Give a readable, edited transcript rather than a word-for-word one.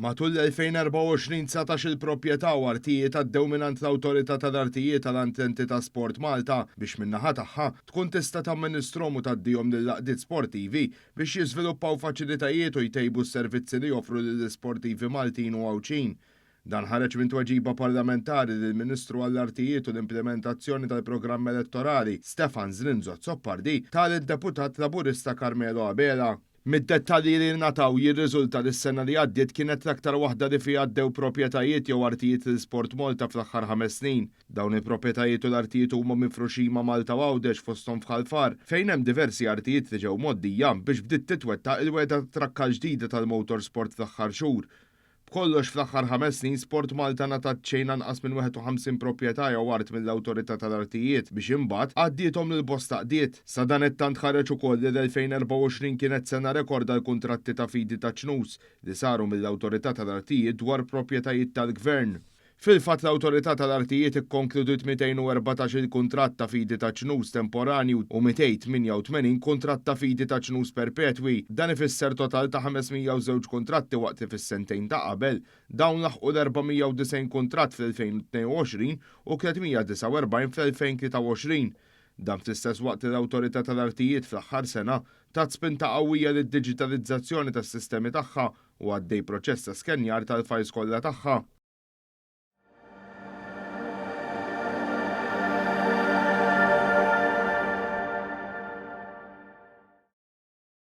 Matul l-2024, 19-il proprjetà u artijiet għaddew mingħand l-Awtorità tal-Artijiet għal għand l-entità Sport Malta biex min-naħa tagħha tkun tista' tamministrhom u tgħaddihom lill-għaqdiet sportivi biex jiżviluppaw faċilitajiet u jtejbu s-servizzi li joffru lill-isportivi Maltin u Għawdxin. Dan ħareġ minn tweġiba parlamentari lill-Ministru għall-Artijiet u l-Implimentazzjoni tal-Programm Elettorali Stefan Zrinzo Azzopardi ta lid-Deputat Laburista Carmelo Abela. Mid-dettalji li ngħataw jirriżulta li s-sena li għaddiet kienet l-aktar waħda li fiha għaddew proprjetajiet jew artijiet lil Sport Malta fl-aħħar 5 snin. Dawn il-proprjetajiet u l-artijiet huma mifruxin ma' Malta u Għawdex, fosthom f'Ħal Far, fejn hemm diversi artijiet li ġew mgħoddija biex bdiet titwettaq il-wegħda tat-trakka l-ġdida tal-motorsport fl-aħħar xhur. B'kollox, fl-aħħar 5 snin Sport Malta ngħatat xejn anqas minn 51 proprjetà jew art mill-Awtorità tal-Artijiet biex imbagħad għaddiethom lil bosta għaqdiet. Sadanittant ħareġ ukoll li l-2024 kienet sena rekord għal kuntratti ta' fidi ta' ċnus li saru mill-Awtorità tal-Artijiet dwar proprjetajiet tal-Gvern. Fil-fatt, l-Awtorità tal-Artijiet ikkonkludiet 214 il-kuntratt ta' fidi ta' ċnus temporanju u 288 kuntratt ta' fidi ta' ċnus perpetwi. Dan ifisser total ta' 502 kontratti, waqt li fis-sentejn ta' qabel dawn laħqu l-490 kuntratt fl-2022 u 349 fl-2023. Dan fl-istess waqt li l-Awtorità tal-Artijiet fl-aħħar sena tat spinta qawwija lid-diġitalizzazzjoni tas-sistemi tagħha u għaddej proċess ta' skenjar tal-files kollha tagħha.